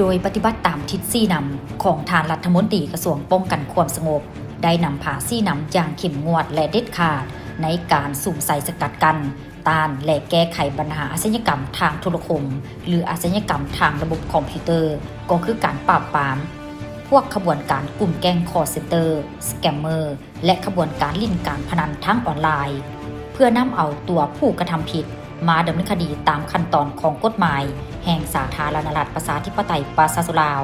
ໂດຍປະຕິບັດຕາມທິດຊີ້ນຳຂອງທ່ານລັດຖະມົນຕີກະຊວງປ້ອງກັນຄວາມສະຫງົບ, ໄດ້ນຳພາຊີ້ນຳຢ່າງເຂັ້ມງວດ ແລະ ເດັດຂາດ ໃນການສຸມໃສ່ສະກັດກັ້ນ, ຕ້ານ ແລະ ແກ້ໄຂບັນຫາອາຊະຍາກຳທາງໂທລະຄົມ ຫຼື ອາຊະຍາກຳທາງລະບົບຄອມພິວເຕີ, ກໍຄືການປາບປາມພວກຂະບວນການກຸ່ມແກ້ງຄໍເຊັນເຕີ, ສະແກມເມີ ແລະ ຂະບວນການຫຼິ້ນການພະນັນທາງອອນລາຍ, ເພື່ອນຳເອົາຕົວຜູ້ກະທຳຜິດມາດຳເນີນຄະດີຕາມຂັ້ນຕອນຂອງກົດໝາຍແຫ່ງສາທາລະນະລັດ ປະຊາທິປະໄຕ ປະຊາຊົນລາວ.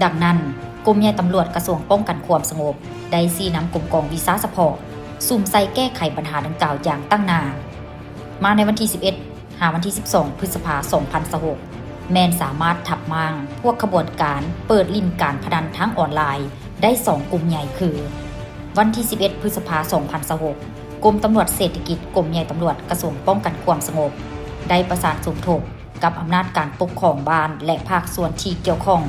ດັ່ງນັ້ນ, ກົມໃຫຍ່ຕຳຫຼວດກະຊວງປ້ອງກັນຄວາມສະຫງົບ ໄດ້ຊີ້ນຳກົມກອງວິຊາສະເພາະ ສຸມໃສ່ແກ້ໄຂບັນຫາດັ່ງກ່າວຢ່າງຕັ້ງໜ້າ. ມາໃນວັນທີສິບເອັດ ຫາວັນທີສິບສອງ ພຶດສະພາ ສອງພັນຊາວຫົກ ແມ່ນສາມາດທັບມ້າງພວກຂະບວນການເປີດຫຼິ້ນການພະນັນທາງອອນລາຍໄດ້ສອງກຸ່ມໃຫຍ່ ຄື ວັນທີສິບເອັດ ພຶດສະພາ ສອງພັນຊາວຫົກ ກົມຕຳຫຼວດເສດຖະກິດ ກົມໃຫຍ່ຕຳຫຼວດກະຊວງປ້ອງກັນຄວາມສະຫງົບ ໄດ້ປະສານສົມທົບກັບອຳນາດການປົກຄອງບ້ານ ແລະ ພາກສ່ວນທີ່ກ່ຽວຂ້ອງ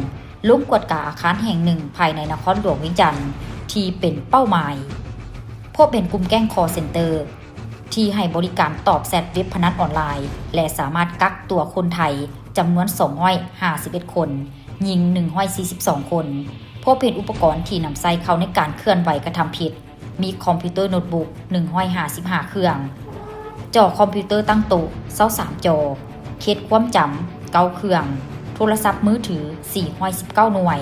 ລົງກວດກາອາຄານແຫ່ງໜຶ່ງພາຍໃນນະຄອນຫຼວງວຽງຈັນທີ່ເປັນເປົ້າໝາຍ, ພົບເຫັນກຸ່ມແກ້ງຄໍເຊັນເຕີ ທີ່ໃຫ້ບໍລິການຕອບແຊັດເວັບພະນັນອອນລາຍ ແລະ ສາມາດກັກຕົວຄົນໄທຈຳນວນສອງຮ້ອຍຫ້າສິບເອັດຄົນ, ຍິງໜຶ່ງຮ້ອຍສີ່ສິບສອງຄົນ, ພົບເຫັນອຸປະກອນທີ່ນຳໃຊ້ເຂົ້າໃນການເຄື່ອນໄຫວກະທຳຜິດ ມີຄອມພິວເຕີໂນດບຸກໜຶ່ງຮ້ອຍຫ້າສິບຫ້າເຄື່ອງ, ຈໍຄອມພິວເຕີຕັ້ງໂຕະຊາວສາມຈໍ, ເຂດຄວາມຈຳເກົ້າເຄື່ອງ, ໂທລະສັບມືຖືສີ່ຮ້ອຍສິບເກົ້າໜ່ວຍ.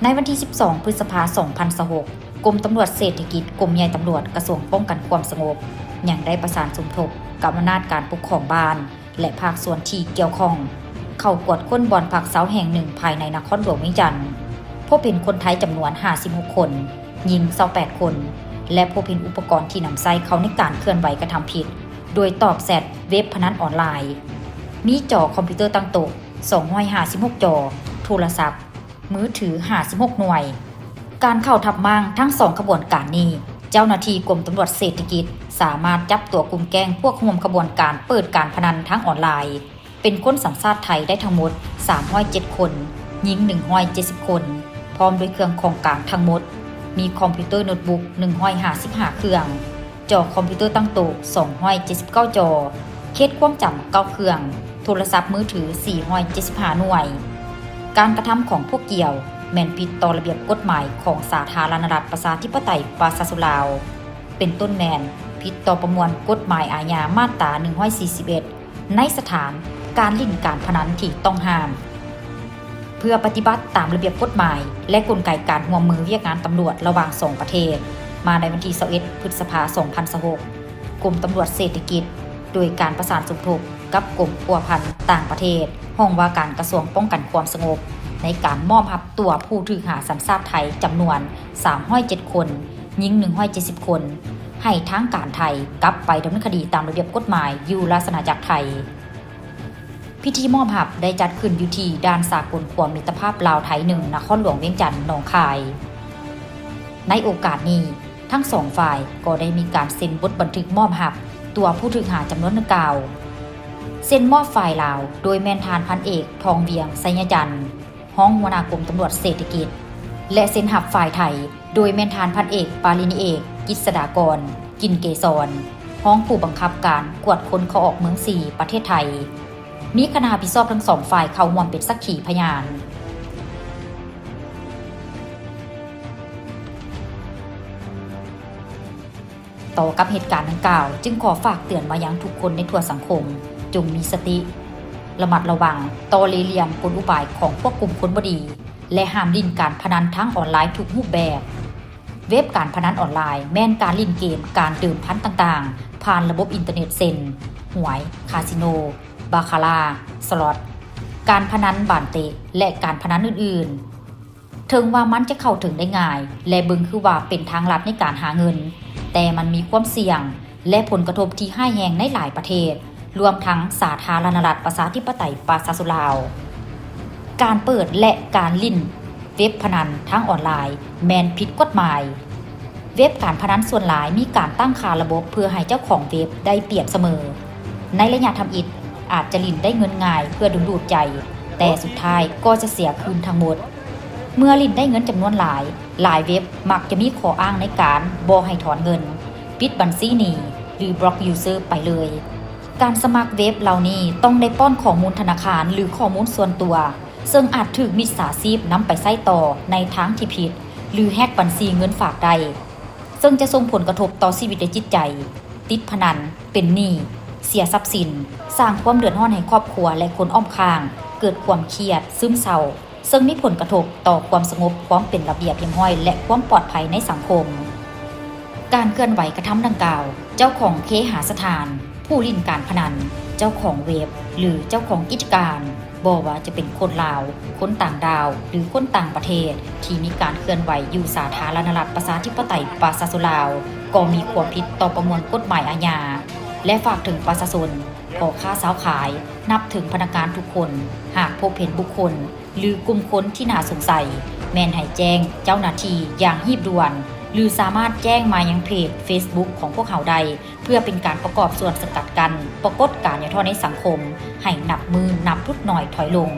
ໃນວັນທີສິບສອງ ພຶດສະພາ ສອງພັນຊາວຫົກ ກົມຕຳຫຼວດເສດຖະກິດ ກົມໃຫຍ່ຕຳຫຼວດກະຊວງປ້ອງກັນຄວາມສະຫງົບ ຍັງໄດ້ປະສານສົມທົບກັບອຳນາດການປົກຄອງບ້ານ ແລະ ພາກສ່ວນທີ່ກ່ຽວຂ້ອງ ເຂົ້າກວດຄົ້ນບ່ອນພັກເຊົາແຫ່ງໜຶ່ງພາຍໃນນະຄອນຫຼວງວຽງຈັນ, ພົບເຫັນຄົນໄທຈຳນວນຫ້າສິບຫົກຄົນ, ຍິງຊາວແປດຄົນ ແລະ ພົບເຫັນອຸປະກອນທີ່ນຳໃຊ້ເຂົ້າໃນການເຄື່ອນໄຫວກະທຳຜິດ ໂດຍຕອບແຊັດເວັບພະນັນອອນລາຍ, ມີຈໍຄອມພິວເຕີຕັ້ງໂຕະສອງຮ້ອຍຫ້າສິບຫົກຈໍ, ໂທລະສັບ ມືຖືຫ້າສິບຫົກໜ່ວຍ. ການເຂົ້າທັບມ້າງທັງສອງຂະບວນການນີ້, ເຈົ້າໜ້າທີ່ກົມຕຳຫຼວດເສດຖະກິດສາມາດຈັບຕົວກຸ່ມແກ້ງພວກຮ່ວມຂະບວນການເປີດການພະນັນທາງອອນລາຍ ເປັນຄົນສັນຊາດໄທໄດ້ທັງໝົດສາມຮ້ອຍເຈັດຄົນ, ຍິງໜຶ່ງຮ້ອຍເຈັດສິບຄົນ, ພ້ອມດ້ວຍເຄື່ອງຂອງກາງທັງໝົດ ມີຄອມພິວເຕີໂນດບຸກໜຶ່ງຮ້ອຍຫ້າສິບຫ້າເຄື່ອງ, ຈໍຄອມພິວເຕີຕັ້ງໂຕະສອງຮ້ອຍເຈັດສິບເກົ້າຈໍ, ເຂດຄວາມຈຳເກົ້າເຄື່ອງ, ໂທລະສັບມືຖືສີ່ຮ້ອຍເຈັດສິບຫ້າໜ່ວຍ. ການກະທຳຂອງພວກກ່ຽວແມ່ນຜິດຕໍ່ລະບຽບກົດໝາຍຂອງສາທາລະນະລັດ ປະຊາທິປະໄຕ ປະຊາຊົນລາວ, ເປັນຕົ້ນແມ່ນຜິດຕໍ່ປະມວນກົດໝາຍອາຍາມາດຕາໜຶ່ງຮ້ອຍສີ່ສິບເອັດ ໃນສະຖານການຫຼິ້ນການພະນັນທີ່ຕ້ອງຫ້າມ. ເພື່ອປະຕິບັດຕາມລະບຽບກົດໝາຍ ແລະ ກົນໄກການຮ່ວມມືວຽກງານຕຳຫຼວດລະຫວ່າງສອງປະເທດ, ມາໃນວັນທີຊາວເອັດ ພຶດສະພາ ສອງພັນຊາວຫົກ ກົມຕຳຫຼວດເສດຖະກິດ ໂດຍການປະສານສົມທົບກັບກົມພົວພັນຕ່າງປະເທດ, ຫ້ອງວ່າການກະຊວງປ້ອງກັນຄວາມສະຫງົບ ໃນການມອບຮັບຕົວຜູ້ຖືກຫາສັນຊາດໄທຈຳນວນສາມຮ້ອຍເຈັດຄົນ, ຍິງໜຶ່ງຮ້ອຍເຈັດສິບຄົນ ໃຫ້ທາງການໄທກັບໄປດຳເນີນຄະດີຕາມລະບຽບກົດໝາຍຢູ່ລາຊະອານາຈັກໄທ. ພິທີມອບຮັບໄດ້ຈັດຂຶ້ນຢູ່ທີ່ດ່ານສາກົນຂົວມິດຕະພາບລາວໄທໜຶ່ງ ນະຄອນຫຼວງວຽງຈັນ ໜອງຄາຍ. ໃນໂອກາດນີ້, ທັງສອງຝ່າຍກໍໄດ້ມີການເຊັນບົດບັນທຶກມອບຮັບຕົວຜູ້ຖືກຫາຈຳນວນດັ່ງກ່າວ. ເຊັນມອບຝ່າຍລາວໂດຍແມ່ນທ່ານພັນເອກ ທອງວຽງ ໄຊຍະຈັນ ຮອງຫົວໜ້າກົມຕຳຫຼວດເສດຖະກິດ ແລະ ເຊັນຮັບຝ່າຍໄທ ໂດຍແມ່ນທ່ານພັນເອກ ປາລິນີເອກ ກິດສະດາກອນ ກິ່ນເກສອນ ຮອງຜູ້ບັງຄັບການກວດຄົນເຂົ້າອອກເມືອງສີ່ ປະເທດໄທ, ມີຄະນະຮັບຜິດຊອບທັງສອງຝ່າຍເຂົ້າຮ່ວມເປັນສັກຂີພະຍານ. ຕໍ່ກັບເຫດການດັ່ງກ່າວ, ຈຶ່ງຂໍຝາກເຕືອນມາຍັງທຸກຄົນໃນທົ່ວສັງຄົມ, ຈົ່ງມີສະຕິ, ລະມັດລະວັງຕໍ່ເລ່ຫຼ່ຽມກົນອຸບາຍຂອງພວກກຸ່ມຄົນບໍ່ດີ ແລະ ຫ້າມຫຼິ້ນການພະນັນທາງອອນລາຍທຸກຮູບແບບ. ເວັບການພະນັນອອນລາຍແມ່ນການຫຼິ້ນເກມການເດີມພັນຕ່າງໆ ຜ່ານລະບົບອິນເຕີເນັດ ເຊັ່ນ ຫວຍ, ຄາສິໂນ, ບາຄາລາ, ສລັອດ, ການພະນັນບານເຕະ ແລະ ການພະນັນອື່ນໆ. ເຖິງວ່າມັນຈະເຂົ້າເຖິງໄດ້ງ່າຍ ແລະ ເບິ່ງຄືວ່າເປັນທາງລັດໃນການຫາເງິນ, ແຕ່ມັນມີຄວາມສ່ຽງ ແລະ ຜົນກະທົບທີ່ຮ້າຍແຮງໃນຫຼາຍປະເທດ, ລວມທັງສາທາລະນະລັດ ປະຊາທິປະໄຕ ປະຊາຊົນລາວ. ການເປີດ ແລະ ການຫຼິ້ນເວັບພະນັນທາງອອນລາຍແມ່ນຜິດກົດໝາຍ. ເວັບການພະນັນສ່ວນຫຼາຍມີການຕັ້ງຄ່າລະບົບເພື່ອໃຫ້ເຈົ້າຂອງເວັບໄດ້ປຽບສະເໝີ. ໃນໄລຍະທຳອິດ ອາດຈະຫຼິ້ນໄດ້ເງິນງ່າຍເພື່ອດຶງດູດໃຈ, ແຕ່ສຸດທ້າຍກໍຈະເສຍຄືນທັງໝົດ. ເມື່ອຫຼິ້ນໄດ້ເງິນຈຳນວນຫຼາຍ, ຫຼາຍເວັບມັກຈະມີຂໍ້ອ້າງໃນການບໍ່ໃຫ້ຖອນເງິນ, ປິດບັນຊີໜີ້ ຫຼື ບລັອກຢູເຊີໄປເລີຍ. ການສະໝັກເວັບເຫຼົ່ານີ້ຕ້ອງໄດ້ປ້ອນຂໍ້ມູນທະນາຄານ ຫຼື ຂໍ້ມູນສ່ວນຕົວ, ເຊິ່ງອາດຖືກມິດສາຊີບນຳໄປໃຊ້ຕໍ່ໃນທາງທີ່ຜິດ ຫຼື ແຮັກບັນຊີເງິນຝາກໄດ້, ເຊິ່ງຈະສົ່ງຜົນກະທົບຕໍ່ຊີວິດ ແລະ ຈິດໃຈ, ຕິດພະນັນ, ເປັນໜີ້, ເສຍຊັບສິນ, ສ້າງຄວາມເດືອດຮ້ອນໃຫ້ຄອບຄົວ ແລະ ຄົນອ້ອມຂ້າງ, ເກີດຄວາມຄຽດ, ຊຶມເສົ້າ, ເຊິ່ງມີຜົນກະທົບຕໍ່ຄວາມສະຫງົບ, ຄວາມເປັນລະບຽບຮຽບຮ້ອຍ ແລະ ຄວາມປອດໄພໃນສັງຄົມ. ການເຄື່ອນໄຫວກະທຳດັ່ງກ່າວ, ເຈົ້າຂອງເຄຫາສະຖານ, ຜູ້ຫຼິ້ນການພະນັນ, ເຈົ້າຂອງເວັບ ຫຼື ເຈົ້າຂອງກິດຈະການ, ບໍ່ວ່າຈະເປັນຄົນລາວ, ຄົນຕ່າງດ້າວ ຫຼື ຄົນຕ່າງປະເທດ ທີ່ມີການເຄື່ອນໄຫວຢູ່ສາທາລະນະລັດ ປະຊາທິປະໄຕ ປະຊາຊົນລາວ ກໍມີຄວາມຜິດຕໍ່ປະມວນກົດໝາຍອາຍາ ແລະ ຝາກເຖິງປະຊາຊົນ, ພໍ່ຄ້າຊາວຂາຍ, ນັບເຖິງພະນັກງານທຸກຄົນ, ຫາກພົບເຫັນບຸກຄົນ ຫຼື ກຸ່ມຄົນທີ່ໜ້າສົງໄສ, ແມ່ນໃຫ້ແຈ້ງເຈົ້າໜ້າທີ່ຢ່າງຮີບດ່ວນ ຫຼື ສາມາດແຈ້ງມາຍັງເພຈເຟສບຸກຂອງພວກເຮົາໄດ້ ເພື່ອເປັນການປະກອບສ່ວນສະກັດກັ້ນປາກົດການຫຍໍ້ທໍ້ໃນສັງຄົມ ໃຫ້ນັບມື້ນັບຫຼຸດໜ້ອຍຖອຍລົງ.